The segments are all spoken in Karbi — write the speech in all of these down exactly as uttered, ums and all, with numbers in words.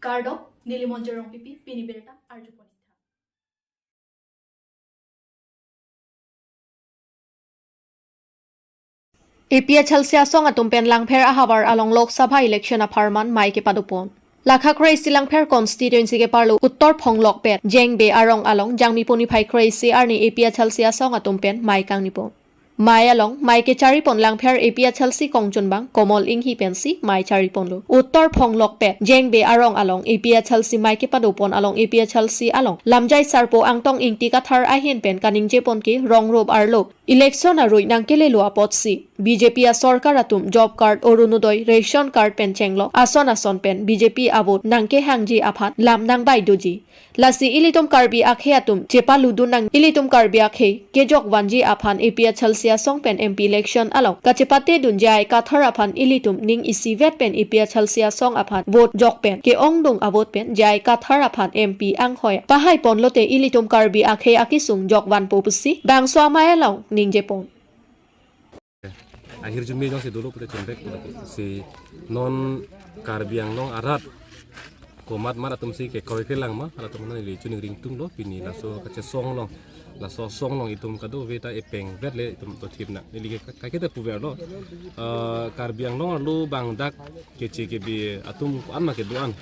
Kardom, neli Monjir Rongpipi, pini birta arjupon. A P H L C asong atum pen Langpher ahavar along Lok Sabha election apharman mei kepadopon. Lakha kre-isi Langpher constituency keparlo Uttor Phonglokpet, Jengbe arong along Jangmi puni phai kre-isi arni A P H L C asong atum pen mei kangnipon. Mei along mei kecharipon Langpher A P H L C kongchunbang Komol Inghi pensi mei chariponlo. Uttor Phonglokpet, Jengbe arong along A P H L C mei kepadopon along A P H L C along lamjai sarpo Angtong Ingti Kathar ahin pen kaningjepon ke rong rup arlo election arui nangkelelo apotsi B J P asorkar atum job card, Orunodoi, ration card pen chenglok ason ason pen B J P avote nangkehangji aphan lam nangbai doji. Lasi ilitum Karbi akhei atum chepaludun nang, ilitum Karbi akhei kejok vanji aphan A P H L C asong pen M P election along kachepatedun J I Kathar aphan ilitum ning isivet pen A P H L C asong aphan vote jok pen ke-ongdung avote pen J I Kathar aphan M P anghoi pahaiponlote ilitum Karbi akhei akesung jok vanpo pusi bangso amei along ningjepon. Ahirjume jongsi dolo pute chunvek pute si non Karbi Anglong arat komat mat atum si kekroi kelang ma, arat atum neli chuning ringtunglo, pini laso kachesong along, laso asong along itum kadokave ta epeng vet le itum to thip na. Neli ke kaiketa puverlo. Eh, Karbi Anglong arlo bangdak keche kebe atum ko-an ma kedo-an.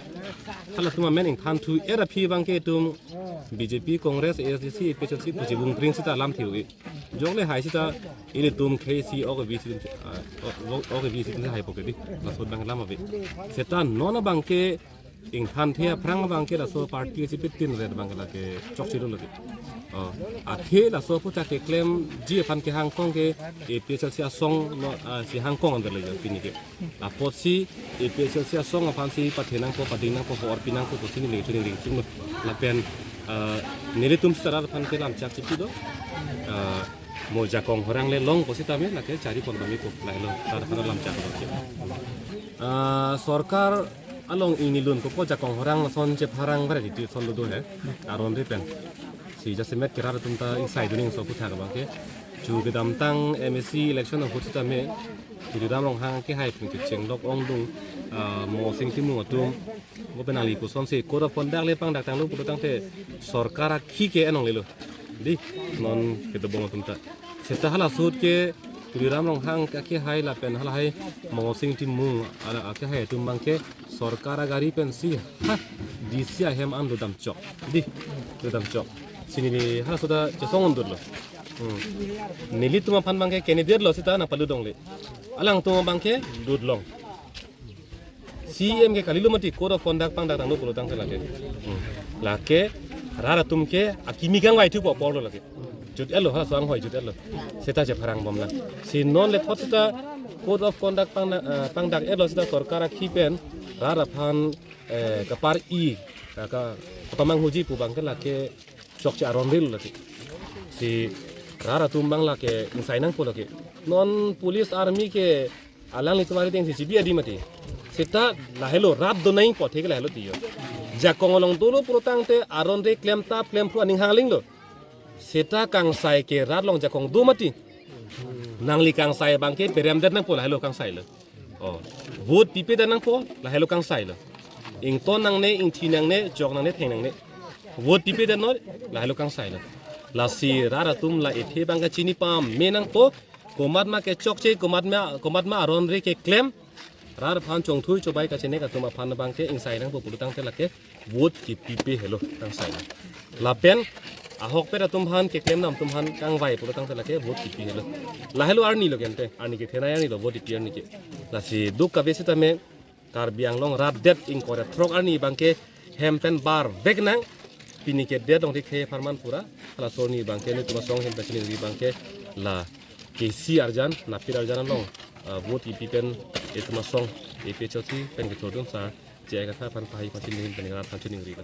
Halatum amen ingthan thu era phi abangke itum B J P, Congress, A S D C, A P H L C pu chibung pring sita alam thiu-i. Jok le hai sita ilitum khei si ok vi si, ah, ok, ok vi si hai poke di. Laso abang lam ave. Seta non abangke ingthan the aphrang abangke laso party si pitin red abangke lake chokche lo lake. Oh, athe laso pu ta keklemji aphan kehangkong ke A P H L C asong lo, ah, si hangkong under le pini ke. Apotsi A P H L C asong aphan si pathenangpo, padingnangpo, hor pinangpo pusi neli chuning ringtunglo. Lapen, ah, nelitum sita rat aphan ke lamchak chipi do. Ah, mo jakong horang le long ko sitame lake charipon kami ko lahelo rat aphan lamchak lo ke. Ah, sorkar along ingnilun ko po jakong horang ason chepharang bare di son lo do he. Aron ri pen. Si jasemet ke rat atum ta ingsai duning so puthak abangke. Chu kedamtang M A C election ahut sitame Tuliram Ronghang kehai pen kechenglok ongdung, ah, Mosing Timung atum. Bo pen nangli kosonsi code of conduct le pangdak tanglo pulo tangte sorkar akhi ke enong lelo. Di non kedobong atum ta. Seta hala ahut ke Tuliram Ronghang akehai lapen halahai Mosing Timung ala akehai atum abangke sorkar agari pensi ha D C ahem an lo damchok. Di lo damchok. Si neli hala ahut ta chesong undutlo. Hmm. Nelitum aphan abangke candidate lo sita nangpalut longle. Alangtum abangke lut long. C E M ke kalilo mati code of conduct pangdak tanglo pulo tangte lake. Hmm. Lake rat atum ke akimi kangvai thupo apor lo lake. Jut-etlo ha so anghoi jut-etlo. Seta chepharang bom lang. Si non le thot seta code of conduct pangdak, eh, pangdak-etlo seta sorkar akhi pen rat aphan, eh, kapar-i, ka, ka, kapamanghuji pu abangke lake chokche aron rilo lake. Si rat atum abang lake ingsai nangpo lake. Non police army ke alanglitum ari deng si chibi adi mati. Seta lahelo rat donai po thek lahelo tiyo. Jakong along dolo pulo tangte aron re klemtap klemphu aning hangling lo. Seta kangsai ke rat along jakong do mati. Nangli kangsai abangke peremdet nangpo lahelo kangsai lo. Oh, vote pipedet nangpo lahelo kangsai lo. Ington nangne, ingthi nangne, chok nangne, theng nangne. Vote pipedet non lahelo kangsai lo. Lasi rat atum la ethe abangke chini pame nangpo, komat ma kechokche, komat ma, komat ma aron re keklem, rat aphan chongthui chobai kachenek atum aphan abangke ingsai nangpo pulo tangte lake vote kipipe helo kangsai lo. Lapen ahokpet atum aphan keklem nam atum aphan kangvai pulo tangte lake vote kipi helo. Lahelo arni lo kente, arni kethenei arni lo vote kipi arni ke. Lasi duk kave sitame Karbi Anglong rat det ingkoi ra throk arni abangke hem pen bar vek nang, pini ke det along dikhe apharman pura, halaso arni abangke nelitum asong hem pen chiningri abangke la K C arjan, napit arjan along, ah, vote kipi pen itum asong A P H L C pen kethurdun sar J I Kathar aphan pahai pachin pen rat aphan chiningri lo.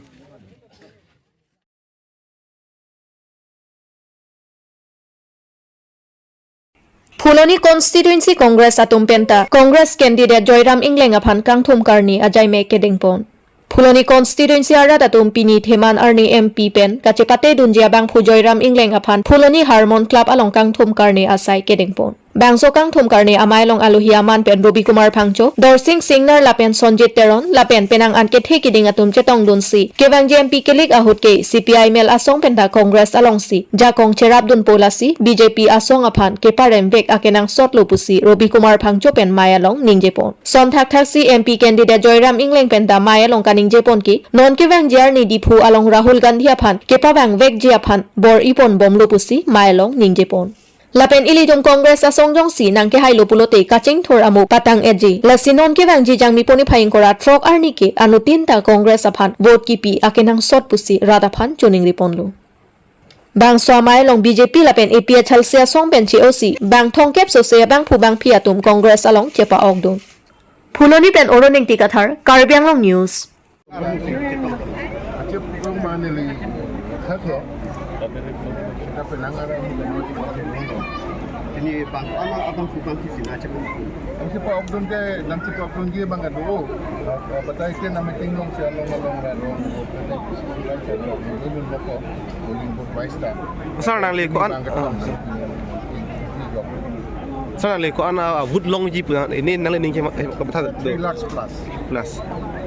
Phuloni constituency Congress atum penta Congress candidate Joyram Engleng aphan kangthum karni ajaimek kedengpon. Phuloni constituency arat atum pini Theman arni M P pen kachepatedunji abangphu Joyram Engleng aphan Phuloni Harmon Club along kangthum karni asai kedengpon. Bangso kangthum karne amei along alohi aman pen Robi Kumar Phangcho, Dorsing Singnar lapen Sonjit Teron lapen penang an kethe kiding atum chetongdunsi kevangji M P kelik ahut ke C P I M L asong penta Congress alongsi jakong cherapdunpo lasi B J P asong aphan keparemvek akenangsotlo pusi Robi Kumar Phangcho pen mei along ningjepon. Son thakthaksi M P candidate Joyram Engleng penta mei along kaningjepon ke non kevangji arni Diphu along Rahul Gandhi aphan kepavangvekji aphan bor-iponbomlo pusi mei along ningjepon. Lapen ilitum Congress asong jongsi nangkehailo pulote kachingthur amo patang-etji. Lasi non kevangji Jangmi poni phai ingkoi ra throk arni ke anuttin ta Congress aphan vote kipi akenangsot pusi rat aphan choningriponlo. Bangso amei along B J P lapen A P H L C asong pen che-osi bang thomkep sose bangphu bangphi atum Congress along chepa-okdun. Phuloni pen Oro Ningti Kathar, Karbi Anglong News. Acep kong manili kake. Kita penang arah ini. Ini bang, ama abang kubang kisi na acep. Ang si pa-okdun ke, nang si pa-okdun ke bang ado. Batai ke na meeting long si along along ra long. Ini loko, polling booth wise ta. Sir, nangli ko-an, bang ke ah, sir. Sir, nangli ko-an, ah, vote longji pu, ini nangli ningke ma-, eh, kapatha do. Three lakhs plus. Plus.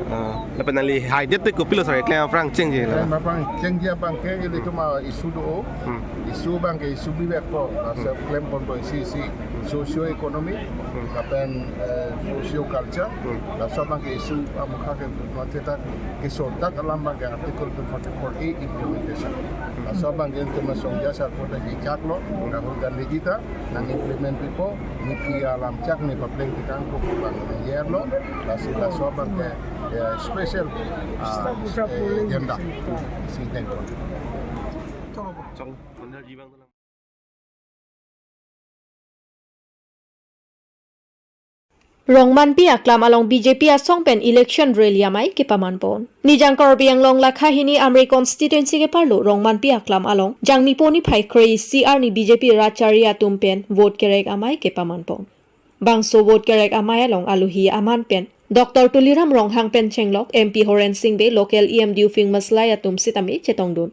Ah, lapen nangli haidet te kopilo sir, klem aphrang chengji la. Klem aphrang chengji abang ke ilitum a-issue do. Hmm. Issue abang ke issue bibek po, ah, hmm, self claim pon po isi isi. Socio economic, hmm, lapen, eh, socio culture, hmm, laso abang ke issue amukha ke mate ta keso dak alam abang ke Article two forty-four A implementation. Hmm. Laso abang ke ilitum asong jasa kota jijak lo, hmm, Rahul Gandhi ji ta nang implement pipo, ne pi alam chak ne papleng tikang ko bang yer lo, lasi laso abang ke, eh, special, ah, eh, agenda. Si tengkon. Rongmanpi Aklam along B J P asong pen election rally amei kepamanpon. Nijang Karbi Anglong lakha hini Amri constituency keparlo Rongmanpi Aklam along Jangmi poni phai kre-isi arni B J P rat chari atum pen vote kerek amei kepamanpon. Bangso vote kerek amei along alohi aman pen Doctor Tuliram Ronghang pen chenglok M P Horen Sing Bey, local E M Diuping Maslai atum sitame chetongdun.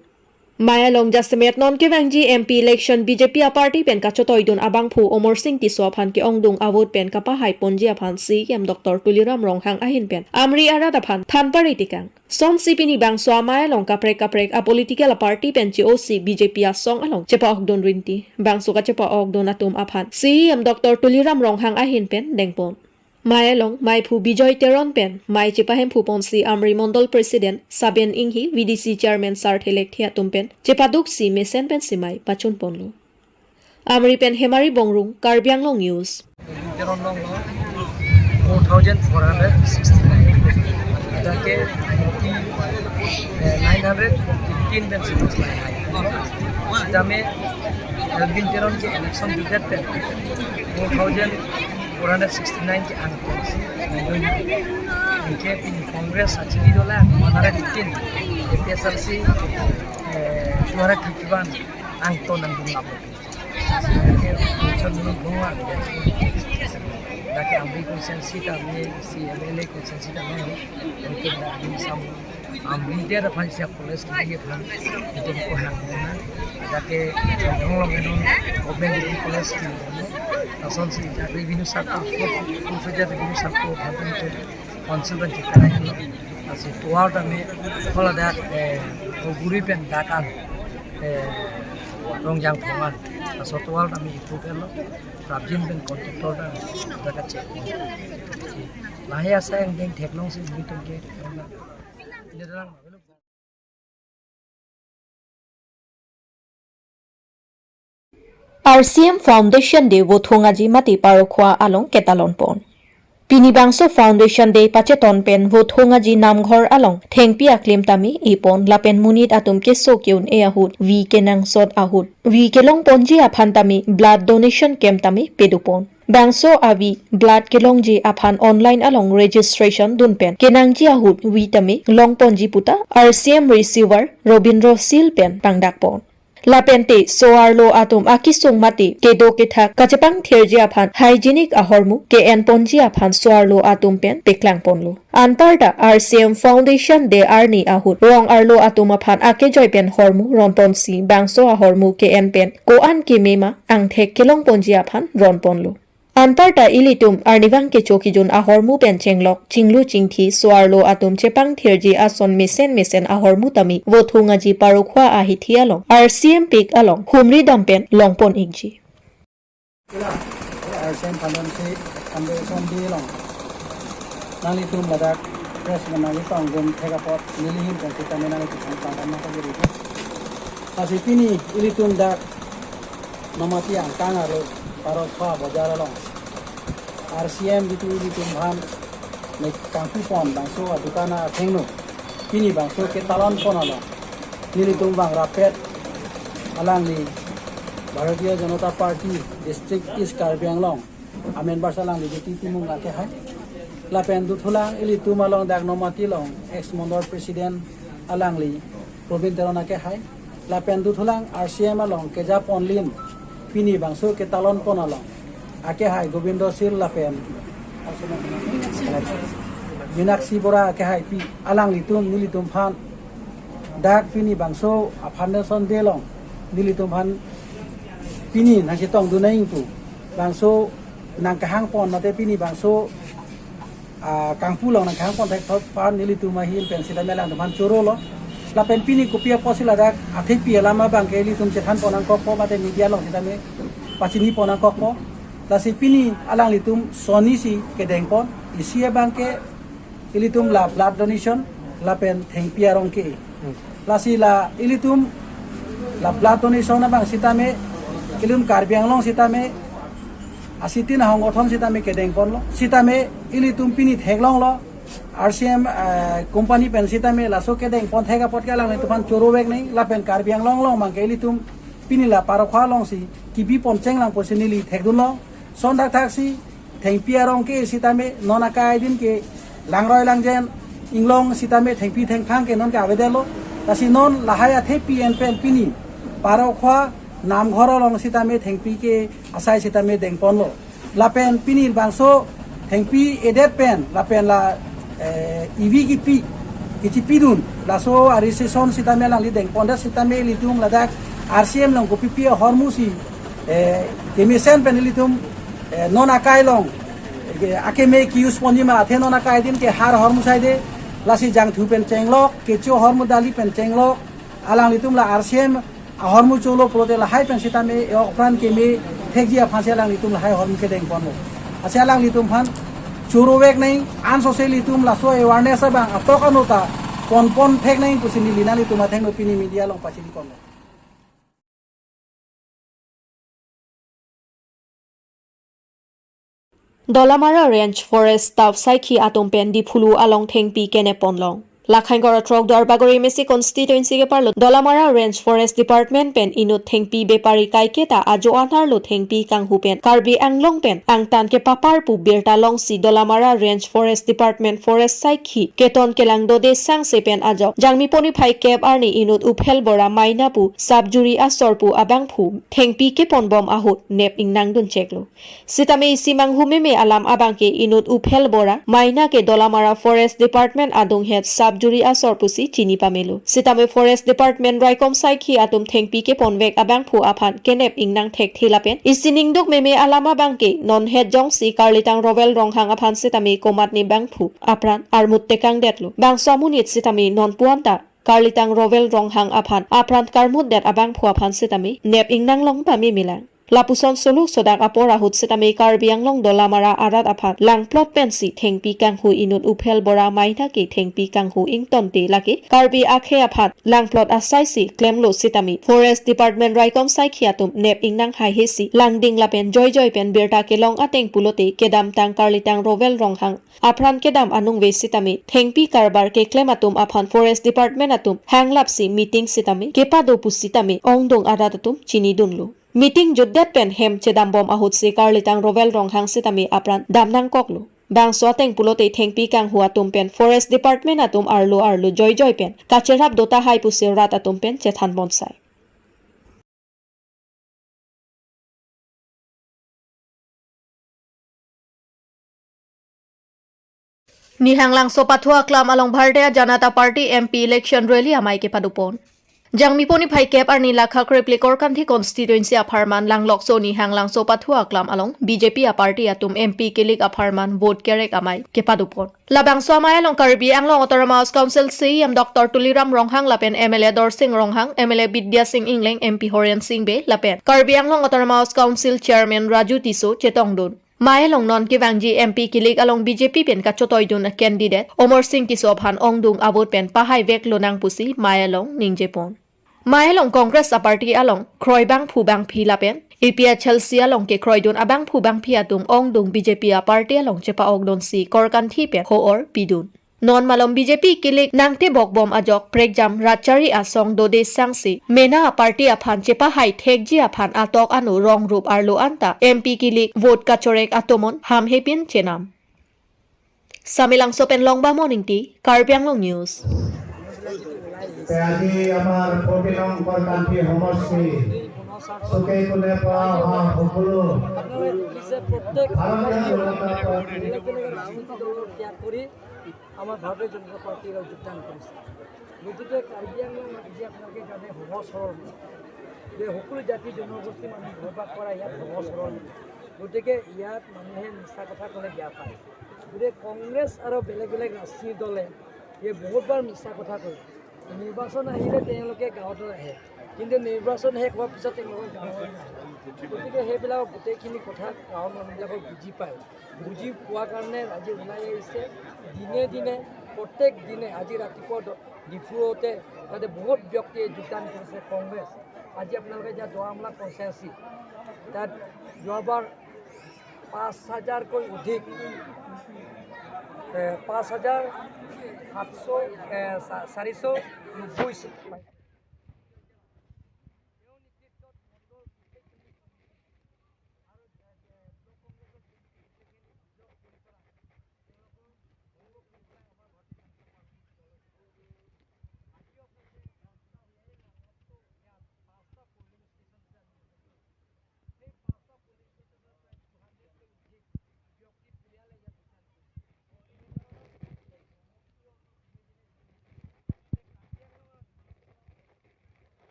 Mei along jasemet non kevangji M P election B J P a-party pen kachotoidun abangphu Amarsing Tisso aphan ke-ongdung a-vote pen kapahaiponji aphan C E M Doctor Tuliram Ronghang ahin pen Amri arat aphan than pare tikang. Sonsi pini bangso amei along kaprek kaprek a-political a-party pen che-osi B J P asong along chepa-okdun rinti. Bangso kachepa-okdun atum aphan C E M Doctor Tuliram Ronghang ahin pen dengpon. Mei along meiphu Bijoy Teron pen mei chepahemphu ponsi Amri Mondol President Saben Inghi, V D C Chairman Sarthe Lekthe atum pen chepaduksi mesen pensi mei pachunponlo. Amri pen Hemari Bongrung, Karbi Anglong News. Teron along four thousand four hundred sixty-nine. Adake ninety, eh, nine hundred fifteen pen si mos lai hai. Sitame Elwin Teron ke election judet pen four thousand four hundred sixty-nine ke angkon si nangdun. Anke pini Congress achili dolang one hundred eighteen, A P H L C, eh, two hundred fifty-one angton nangdun lap. Ke election nung bungwa. Adake Amri constituency ta, Amri si M L A constituency ta nang. Anke dak Amri sam Amri dia aphan siap college ke dia aphan itum ko hang na. Adake Changthong along non government degree college ke. Lasonsi dak revenue circle, full fledged revenue circle aphan itum council pen chikara henlo. Lasi tovar tame holadak, eh, Oguri pen dak an, eh, Rongjang Phongan. Laso tovar tame ipu henlo. Prabjin pen contractor ta dak check. Lahai asai angdeng theklongsi itum ke. Ini dalam R C M Foundation Day Vothung Aji mate Parokhua along ketalonpon. Pini bangso Foundation Day pacheton pen Vothung Aji Namghor along thengpi aklim tame epon lapen monit atum keso ke-un-e ahut, vi kenangsot ahut, vi kelongponji aphan tame blood donation camp tame pedopon. Bangso avi blood kelongji aphan online along registration dun pen kenangji ahut vi tame longponji puta R C M receiver Robindro Sil pen pangdakpon. Lapente so-arlo atum akesung mate kedo kethak kachepangthirji aphan hygienic ahormu ke-enponji aphan so-arlo atum pen peklangponlo. Anparta R C M Foundation Day arni ahut rong arlo atum aphan akejoi pen hormu ronponsi bangso ahormu ke-en pen ko-an kemema angthek kelongponji aphan ronponlo. Anparta ilitum arnivang kecho kejun ahormu pen chenglok, chinglu chingthi, so-arlo atum chepangthirji ason mesen mesen ahormu tame Vothung Aji Parokhwa ahithi along R C M pik along humri dam pen longpon-ikji. Ila, R C M Foundation, Foundation Day along nanglitum ladak press meet nangli tong gun thek apot neli ahin pen sitame nanglitum aphan pangdam nangpajir-ik. Lasi pini ilitum dak Nomati angkang arlo Parokhwa bojar along R C M jitu ilitum aphan ne kangpupon bangso adukan athengno pini bangso ketalonpon along nelitum bang rapet alangli Bharatiya Janata Party District East Karbi Anglong amembers alangli J T Timung akehai. Lapen dothulang ilitum along dak Nomati along ex-mondol president alangli Probin Teron akehai. Lapen dothulang R C M along kejaponlin pini bangso ketalonpon along akehai Gobindo Sil lapen Minakshi Bora akehai pi alanglitum nelitum aphan dak pini bangso a-Foundation Day along nelitum aphan pini nangchetongdun nangji pu bangso nangkehangpon mate pini bangso, ah, kangpu along nangkehangpon thekthok aphan nelitum ahin pen sitame alangtum aphan chorolo. Lapen pini kopi apotsi ladak athepi alam abangke ilitum chethanpon nangkokpo mate media along sitame pachinipon nangkokpo. Lasi pini alanglitum sonni si kedengpon, isi abangke ilitum la blood donation lapen thengpi arong ke. Lasi la ilitum la blood donation abang sitame ilitum Karbi Anglong sitame asitin ahong gothon sitame kedengponlo. Sitame ilitum pini theklonglo R C M, eh, company pen sitame laso kedengpon thek apot ke alanglitum aphan chorovek nangji lapen Karbi Anglong along abangke ilitum pini la Parokhwa alongsi kebipon chenglang pusi neli thekdunlo. Son thakthaksi thengpi arong ke sitame non akai din ke langroi langjen inglong sitame thengpi thengphang ke nonke avedetlo. Lasi non lahai athepi en pen pini Parokhwa namghor along sitame thengpi ke asai sitame dengponlo. Lapen pini bangso thengpi edet pen lapen la, eh, ivi kipi kechipidun laso a-registration sitame alangli dengpondet sitame ilitum ladak R C M along kopipi ahormu si, eh, kemesen pen ilitum, eh, non akai along, eh, akeme ke-use ponji ma athe non akai din ke har ahormu saide, lasi jangthu pen chenglok, kecho ahormu dali pen chenglok, alanglitum la R C M ahormu cholo pulote lahai pen sitame e-ok apran keme thekji aphansi alanglitum lahai ahormu kedengponlo. Lasi alanglitum aphan chorovek nangji, ansose ilitum laso awareness abang atok ano ta ponpon thek nangji pusi neli nanglitum athengno pini media along pachiniponlo. Dolamara Range Forest Staff Saikhi atum pen Diphulu along thengpi kenepponlong. Lakhain kora throk Duarbagori M A C constituency keparlo Dolamara Range Forest Department pen inut thengpi bepari kaiketa ajo anarlo thengpi kanghu pen Karbi Anglong pen angtan kepapar pu birta longsi Dolamara Range Forest Department Forest Saikhi keton kelang dode sangse pen ajok Jangmi poni phai kep arni inut Uphel Bora Maina pu sub jury asor pu abangphu thengpi keponbom ahut nep ingnangdun cheklo. Sitame isi manghu meme alam abangke inut Uphel Bora Maina ke Dolamara Forest Department adunghet sub jury asor pusi chini pamelo. Sitame Forest Department raikom saikhi atum thengpi keponvek abangphu aphan kenep ingnang thekthe lapen isi ningduk meme alam abangke nonhet jongsi Karlitang Rowel Ronghang aphan sitame komatne bangphu apran armut tekangdetlo. Bangso amonit sitame nonpu anta Karlitang Rowel Ronghang aphan apran karmutdet abangphu aphan sitame nep ingnang long pamemelang. Lapuson suluk sodak apor ahut sitame Karbi Anglong Dolamara arat aphan langplot pensi thengpi kanghu inut Uphel Bora Maina ke thengpi kanghu ingtonte lake Karbi akhei aphan langplot asaisi klemlo sitame Forest Department raikom saikhi atum nep ingnang haihesi langding lapen joijoi pen birta kelong ateng pulote kedamtang Karlitang Rowel Ronghang apran kedam anungve sitame thengpi karbar keklem atum aphan Forest Department atum hanglapsi meeting sitame kepado pusitame ongdung arat atum chinidunlo. Meeting jutdet pen hem chedambom ahutsi Karlitang Rowel Ronghang sitame apran damnangkoklo. Bangso ateng pulote thengpi kanghu atum pen Forest Department atum arlo arlo joijoi pen kacherap dotahai pusi rat atum pen chethan bonsai. Nihanglangso Pathu Aklam along Bharatiya Janata Party M P election rally amei kepadopon. Jangmipo niphai kep arni Lakha krepli Korkanthi constituency apharman Langlokso Nihanglangso Pathu Aklam along B J P a-party atum M P kilik apharman vote kerek amei kepadopon. Labangso amei along Karbi Anglong Autonomous Council C E M Doctor Tuliram Ronghang lapen M L A Dorsing Ronghang, M L A Bidya Sing Engleng, M P Horen Sing Bey lapen Karbi Anglong Autonomous Council Chairman Raju Tisso chetongdun. Mei along non kevangji M P kilik along B J P pen kachotoidun a-candidate Omor Sing Tisso aphan ongdung a-vote pen pahai veklo nang pusi mei along ningjepon. Mei along Congress a-party along kroi bangphu bangphi lapen A P H L C along kekroidun abangphu bangphi atum ongdung B J P a-party along chepa-okdunsi Korkanthi pen ho-or pidun. Non malom B J P kilik nangtebokbom ajok prekjam rat chari asong dode sangsi mena a-party aphan chepahai thekji aphan atok anu rong rup arlo anta M P kilik vote kachorek atomon hamhepin chenam. Samelangso pen Longbamon Ingti, Karbi Anglong News. তে আজি আমাৰ ফৰ্টি নং বৰকান্তি সমষ্টি চুকে কোণে পৰা অহা সকলো আপোনালোকে দেখিছে, প্ৰত্যেক ভাৰতীয় জনতা পাৰ্টি বেলেগ বেলেগ ৰাজনৈতিক দলৰ ত্যাগ কৰি আমাৰ ভাৰতীয় জনতা পাৰ্টিৰ লগত যোগদান কৰিছে। গতিকে কাৰ্বি আংলং আজি আপোনালোকে জানে সহজ সৰল, যে সকলো জাতি জনগোষ্ঠী মানুহ বসবাস কৰা ইয়াত সহজ সৰল। গতিকে ইয়াত মানুহে মিছা কথা ক'লে বেয়া পায়। গতিকে কংগ্ৰেছ আৰু বেলেগ বেলেগ ৰাজনৈতিক দলে এই বহুতবাৰ মিছা কথা কয়। নিৰ্বাচন আহিলে তেওঁলোকে গাঁৱত আহে, কিন্তু নিৰ্বাচন শেষ হোৱাৰ পিছত তেওঁলোকৰ গাঁৱত নাহে। গতিকে সেইবিলাক গোটেইখিনি কথা গাঁৱৰ মানুহবিলাকক বুজি পায়। বুজি পোৱাৰ কাৰণে আজি ওলাই আহিছে। দিনে দিনে, প্ৰত্যেক দিনে, আজি ৰাতিপুৱা দ-, ডিফুতে তাতে বহুত ব্যক্তিয়ে যোগদান কৰিছে কংগ্ৰেছ। আজি আপোনালোকে এতিয়া দৰামলা কনষ্টিটুৱেঞ্চি, তাত যোৱাবাৰ পাঁচ হাজাৰকৈ অধিক, এ, পাঁচ হাজাৰ সাতশ, এ, চা-, চাৰিশ নব্বৈ চিট পায়।